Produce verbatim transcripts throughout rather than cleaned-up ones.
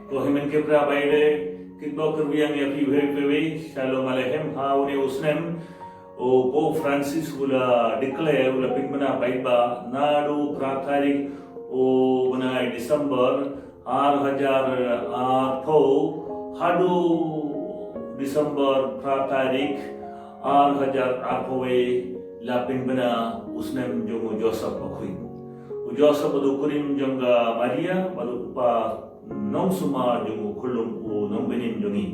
Ko hynmen ki para baieit, kit bok kyrwiang ïa phi uwei pa uwei, shalom aleichem. Ha une u snem u Pope Francis u la declare, u la pynbna paidbah naduh phra tarik u bnai December ar hajar arphew haduh December phra tarik ar hajar arphew, la pynbna u snem jong u Joseph Bakhuid. U Joseph u dei u kurim jong ka Maria, u dei u kpa nongsumar jong u khyllung u nongpynim jong ngi.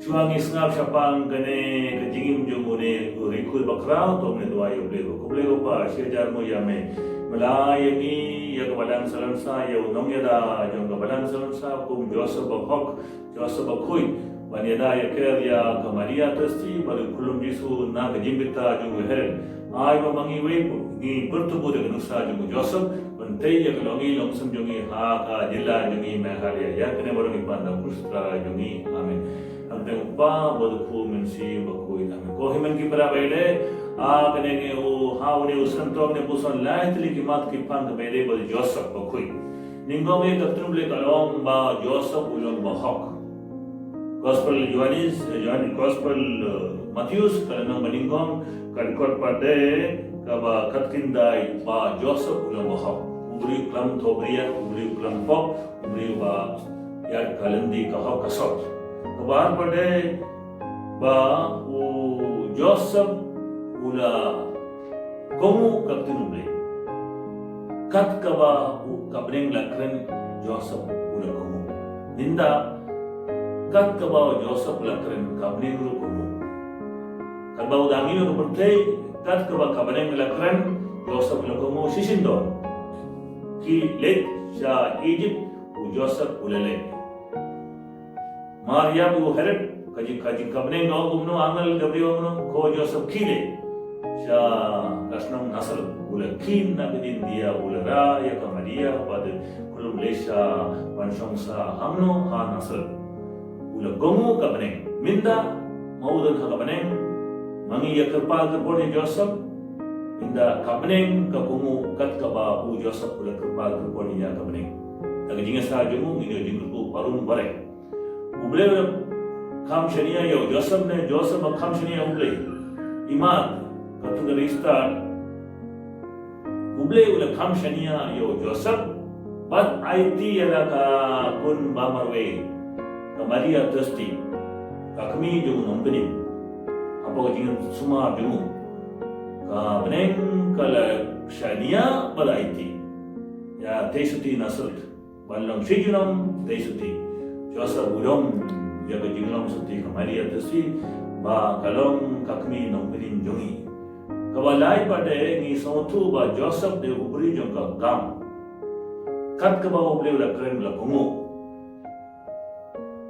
Shuwa ngi sngap shaphang kane ka jingim jong une u riewkhuid bakhraw, to ngin duwai ïa U Blei. Ko Blei ko Pa, shi hajar nguh ïa me. Me la ai ïa ngi, ïa ka Balang Salonsa, ïa u nongïada jong ka Balang Salonsa, kum Joseph Bahok, Joseph Bakhuid, ban ïada ïa ka, ïa ka Maria Theisotti, bad u khyllung Jisu na ka jingbit jong u Herod. Ai ba ma ngi uwei, ngi pyrtubu da ka nuksa jong u Joseph, ban tei ïa ka longïing longsem jong ngi ha ka jylla jong ngi Meghalaya. Ïa kane baroh ngi pan da u Khrist u Trai jong ngi. Amen. Ha ka kyrteng u Kpa, bad u Khun, Mynsiem Bakhuid. Amen. Ko hynmen ki para baieit, ha kane ngi u, ha une u snem to ngin ïa puson lai tylli ki mat ki phang kiba ïadei bad u Joseph Bakhuid. Nyngkong ïa ka ktien U Blei ka long ba u Joseph u long bahok. Gospel Johannes, eh, Johan-, Gospel, eh, Matheus, ka lynnong ba nyngkong, ka record pat de kaba khatkhyndai, ba u Joseph u long bahok. U briew klam thobriah, u briew klam pop, u briew ba ïaid ka lynti ka hok ka sot. Kaba ar pat de ba u Joseph u la kohnguh ka ktien U Blei. Kat kaba u, ka bneng la kren, Joseph u la kohnguh. Nangta, kat kaba u Joseph u la kren, ka bneng ruh kohnguh. Katba u dang ïoh ka pyrthei, kat kaba ka bneng la kren, Joseph u la kohnguh shisien don. Ki leit sha Egypt, u Joseph u la leit. Mar ïa u Herod, ka jing, ka jing, ka bneng ka ong kumno, angel Gabriel kumno, ko Joseph khie leit sha ka shnong Nasareth. U la khie na ka India, u la rah ïa ka Maria, bad u khyllung leit sha ban shong sha hangno, ha Nasareth. U la kohnguh ka bneng. Mynta, ma u don ha ka bneng, ma ngi ïa kyrpad kyrpon ïa u Joseph, mynta ka bneng ka kohnguh kat kaba u Joseph u la kyrpad kyrpon ïa ka bneng. Da ka jingïasah jong u, ngin ïoh jingkyrkhu barum bareh. U Blei u la kham shaniah ïa u Joseph ne, Joseph ba kham shaniah ïa U Blei. Imat, katto katne star. U Blei u la kham shaniah ïa u Joseph, bad aiti ïa la ka khun ba marwei, ka Maria Theisotti, ka kmie jong u nongpynim. Hapoh ka jingsumar jong u, ka bneng ka la shaniah bad aiti ïa Theisotti Nasareth. Ban long shi junom Theisotti. Joseph u don ïa ka jinglong sotti ka Maria Theisotti, ba ka long ka kmie nongpynim jong ngi. Kaba lai pat de ngi sngewthuh ba Joseph dei u briew jong ka kam. Kat kaba U Blei u la kren u la kohnguh.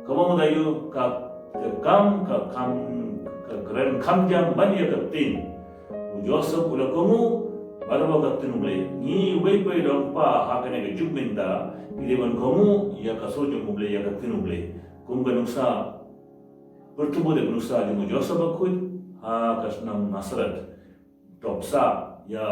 Kaba mut aïu ka, ka kam, ka kam, ka kren kham jam ban ïa ka ktien. U Joseph u la kohnguh, bad u la ka ktien U Blei. Ngi uwei pa uwei u long pa ha kane ka juk mynta, ngi dei ban kohnguh ïa ka sur jong U Blei, ïa ka ktien U Blei. Kum ka nuksa, pyrtubu da ka nuksa jong u Joseph Bakhuid, ha ka shnong Nasareth. Topsah ïa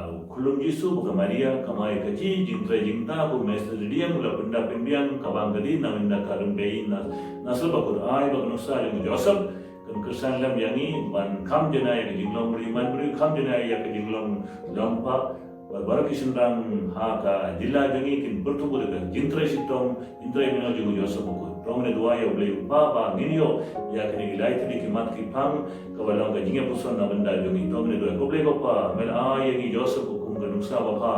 u khyllung Jisu bad ka Maria, kamai kajih, jingtrei jingtah, kum u Mester Ridiang u la pynda pynbiang ka bang ka dih na bynta ka rympei Nas-, Nasareth. Bakhuid ai ba ka nuksa jong u Joseph kan kyrshan lem ïa ngi ban kham janai ïa ka jinglong briew man briew, kham janai ïa ka jinglong long pa. Bad baroh ki shynrang ha ka jylla jong ngi kin pyrtubu da ka jingtrei shitom, jingtrei mynno jong u Joseph Bakhuid. To ngin ïa duwai ïa U Blei u Kpa ba ngin ïoh ïa kine ki lai tylli ki mat ki phang kaba long ka jingïapuson na bynta jong ngi. To ngin ïa duwai. Ko Blei ko Pa, me la ai ïa ngi Joseph kum ka nuksa ba pha,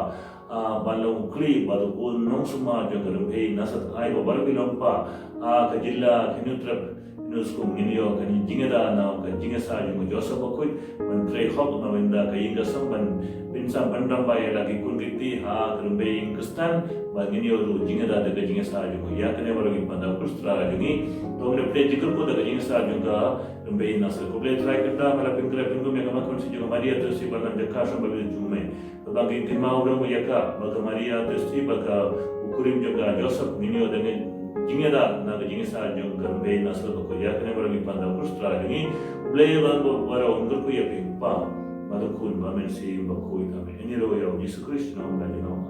ah, ban long u khlieh bad u nongsumar jong ka rympei Nasareth. Ai ba baroh ki long pa, ah, ka jylla, ka hynñiewtrep, hynñiewskum ngin ïoh ka jingïada na ka jingïasah jong u Joseph Bakhuid ban trei hok na bynta ka ïing ka sem, ban pynsang pynrambah ïa la ki khun ki kti ha ka rympei ïing Khristan, ba ngin ïoh ruh jingïada da ka jingïasah jong u. Ïa kane baroh ngi pan da u Khrist u Trai jong ngi. To ngin ïa pdiang jingkyrkhu da ka jingïasah jong ka rympei Nasareth. Ko Blei Trai kyrdan, me la pynkhreh pynkum ïa ka mat Khun Ïohseh, jong ka Maria Theisotti, ban lam jaka shong bad bit jong me. Ba ki kynmaw ruh ïa ka, ba ka Maria Theisotti, ba ka u kurim jong ka Joseph, ngin ïoh da ka jingïada na ka jingïasah jong ka rympei Nasareth. Ko ïa kane baroh ngi pan da u Khrist u Trai jong ngi. U Blei ba, ba, baroh ngi kyrkhu ïa phi, Pa, bad u Khun, bad u Mynsiem Bakhuid. Amen. Ngin ïaroh ïa u Jisu Khrist, nongpynim jong ngi.